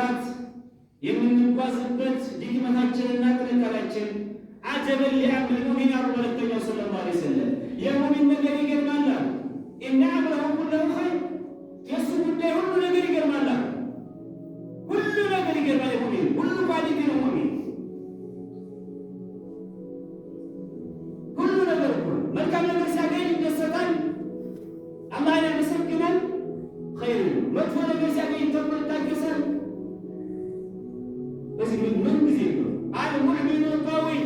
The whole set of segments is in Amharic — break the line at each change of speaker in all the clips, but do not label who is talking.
ለመምራት የምንጓዝበት ድክመታችንና ጥንካሬያችን። عجبا لأمر المؤمن አሉ መልእክተኛው صلى الله عليه وسلم። የሙእሚን ነገር ይገርማል አሉ። إن أمره كله خير፣ የእሱ ጉዳይ ሁሉ ነገር ይገርማል አሉ። ሁሉ ነገር ይገርማል። የሙእሚን ሁሉ quality ነው። ሙእሚን ሁሉ ነገር እኮ መልካም ነገር ሲያገኝ ይደሰታል፣ አላህን ያመሰግናል። ኸይር ነው። መጥፎ ነገር ሲያገኝ ተብሎ ይታገሳል። በዚህ ምን ጊዜ ነው المؤمن القوي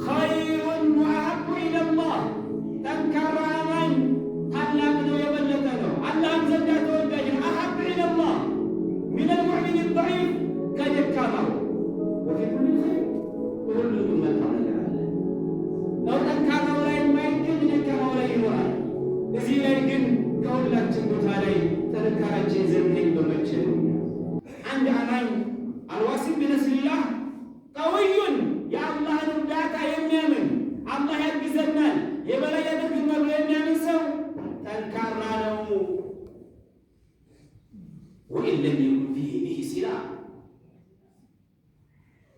خير وأحب إلى الله፣ ጠንካራ አማኝ ታላቅ ነው፣ የበለጠ ነው፣ አላህም ዘንዳ ተወዳጅ ነው። أحب إلى الله من المؤمن الضعيف ከደካማው። وفي كل خير፣ በሁሉም መልካም ነገር አለ ነው። ጠንካራው ላይ የማይገኝ ደካማው ላይ ይኖራል። እዚህ ላይ ግን ከሁላችን ቦታ ላይ ጥንካሬያችን ዘንድ በመቼ ነው? አንድ አማኝ الواثق بنصر الله قوي፣ የአላህን እርዳታ የሚያምን፣ አላህ ያግዘናል፣ የበላይ ያደርግናል ብሎ የሚያምን ሰው ጠንካራ ነው። وإن لم يكن في يده سلاح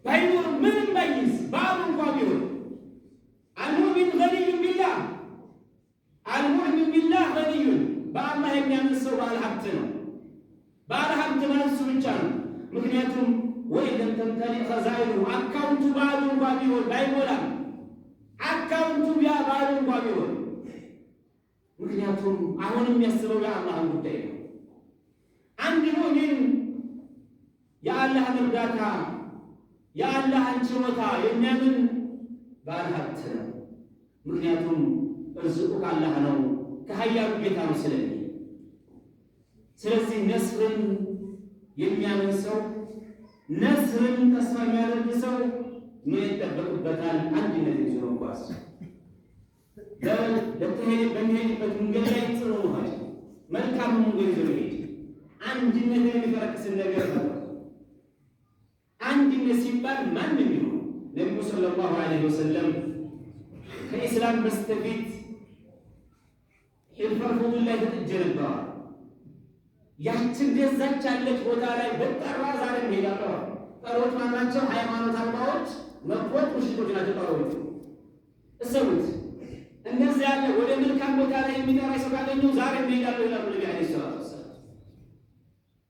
ባይኖር፣ ምንም ባይዝ፣ ባዶ እንኳ ቢሆን። المؤمن غني بالله، المؤمن بالله غني፣ በአላህ የሚያምን ሰው ባለ ሀብት ነው። ባለ ሀብት ማለት እሱ ብቻ ነው። ምክንያቱም وإن لم تمتلئ خزائنه፣ አካውንቱ ባዶ እንኳ ቢሆን፣ ባይሞላም፣ አካውንቱ ቢያ ባዶ እንኳ ቢሆን፣ ምክንያቱም አሁን የሚያስበው የአላህን ጉዳይ ነው። አንድ ሙእሚን የአላህን እርዳታ፣ የአላህን ችሮታ የሚያምን ባለ ሀብት ነው። ምክንያቱም እርዝቁ ካላህ ነው፣ ከሀያሉ ጌታ ነው ስለሚል። ስለዚህ ነስርን የሚያምን ሰው፣ ነስርን ተስፋ የሚያደርግ ሰው ምን ይጠበቅበታል? አንድነት ይዞ መጓዝ፣ በሚሄድበት መንገድ ላይ ጽኑ መሆን፣ መልካም መንገድ ይዞ መሄድ፣ አንድነትን የሚፈረክስን ነገር ነው። አንድነት ሲባል ማንም ይሁን ነቢዩ صلى الله عليه وسلم ከኢስላም በስተፊት ሒልፈል ፉዱል ላይ ተጥጄ ነበር። ያችን ደዛች ያለች ቦታ ላይ በጠራ ዛሬ እንሄዳለሁ። ጠሮች ማናቸው? ሃይማኖት አልባዎች፣ መጥፎች፣ ሙሽሪኮች ናቸው ጠሮች። እሰቡት። እነዚህ ያለ ወደ መልካም ቦታ ላይ የሚጠራ ሰው ካገኘው ዛሬ እንሄዳለሁ ይላሉ ነቢ عليه الصلاة والسلام።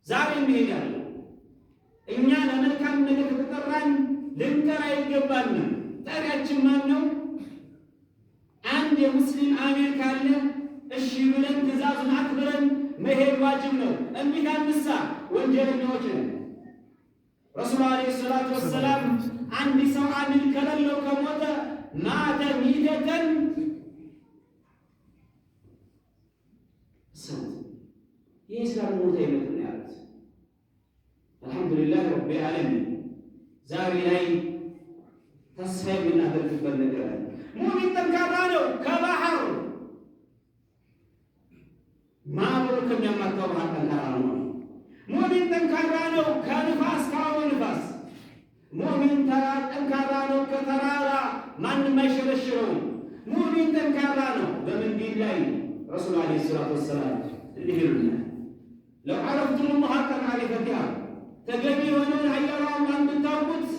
ዛሬ እንሄዳለሁ። እኛ ለመልካም ነገር ከተጠራን ልንጠራ ይገባናል። ጠሪያችን ማን ነው? አንድ የሙስሊም አሚር ካለ እሺ ብለን ትእዛዙን አክብረን መሄድ ዋጅብ ነው። እምቢ ካልንሳ ወንጀለኛዎች ነን። ረሱሉ عليه الصلاة والسلام አንድ ሰው አሚር ከሌለው ከሞተ مات ميتة፣ ሰው የኢስላም ሞት አይመጥም ነው ያሉት። الحمد لله رب العالمين ዛሬ ላይ ተስፋ የምናደርግበት ነገር አለ። ሙእሚን ጠንካራ ነው። ከባህር ማዕበሉ ከሚያማታው ባህር ጠንካራ ነው። ሙእሚን ጠንካራ ነው ከንፋስ፣ ከአውሎ ንፋስ። ሙእሚን ጠንካራ ነው ከተራራ፣ ማንም አይሸረሽረውም። ሙእሚን ጠንካራ ነው። በመንገድ ላይ ረሱል عليه الصلاة والسلام እንዲህ ይሉናል፣ لو عرفتم الله حق معرفته፣ ተገቢ የሆነውን ኃያሉ አላህን ብታውቁት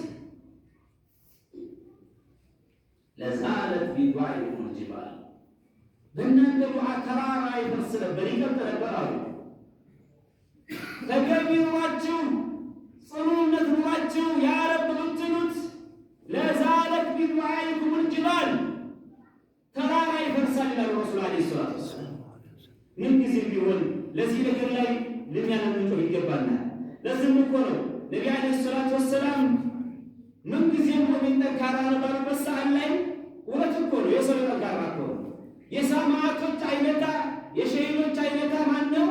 لزالت بدعائكم الجبال፣ በእናንተ ዱዓ ተራራ ይፈርስ ነበር፣ ይቀልጥ ነበር አሉ። ተገቢ ኑሯችሁ፣ ጽኑነት ኑሯችሁ يا رب ብትሉት لزالت بدعائكم الجبال፣ ተራራ ይፈርሳል ይላሉ ረሱል عليه الصلاة والسلام። ምን ጊዜ ቢሆን ለዚህ ነገር ላይ ልናነምጮህ ይገባናል። ለዚህም እኮ ነው ነቢ عليه الصلاة والسلام ምን ጊዜ ሙእሚን ጠንካራ ነው ባሉበት ሰዓት ላይ እውነት እኮ ነው። የሰው ጠንካራ እኮ ነው። የሰማዕቶች አይነታ፣ የሸሂዶች አይነታ ማን ነው?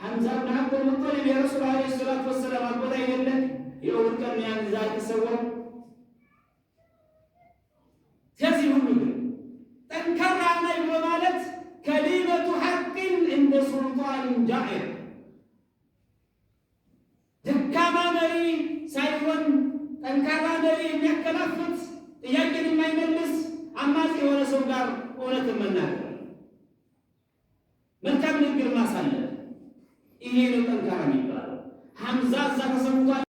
ሐምዛ ብን ዓብዱል ሙጠሊብ የረሱል عليه الصلاة والسلام አጎት አይደለም? የኡሁድ ቀን ያን ዛ የተሰዋው። ከዚህ ሁሉ ግን ጠንካራ አማኝ ብሎ ማለት كلمة حق عند سلطان جائر፣ ደካማ መሪ ሳይሆን ጠንካራ መሪ የሚያከላፍት፣ ጥያቄን የማይመልስ አማጺ የሆነ ሰው ጋር እውነትን መናገር፣ መልካም ንግግር ማሳለፍ፣ ይሄ ነው ጠንካራ የሚባለው። ሐምዛ እዛ ተሰውቷል።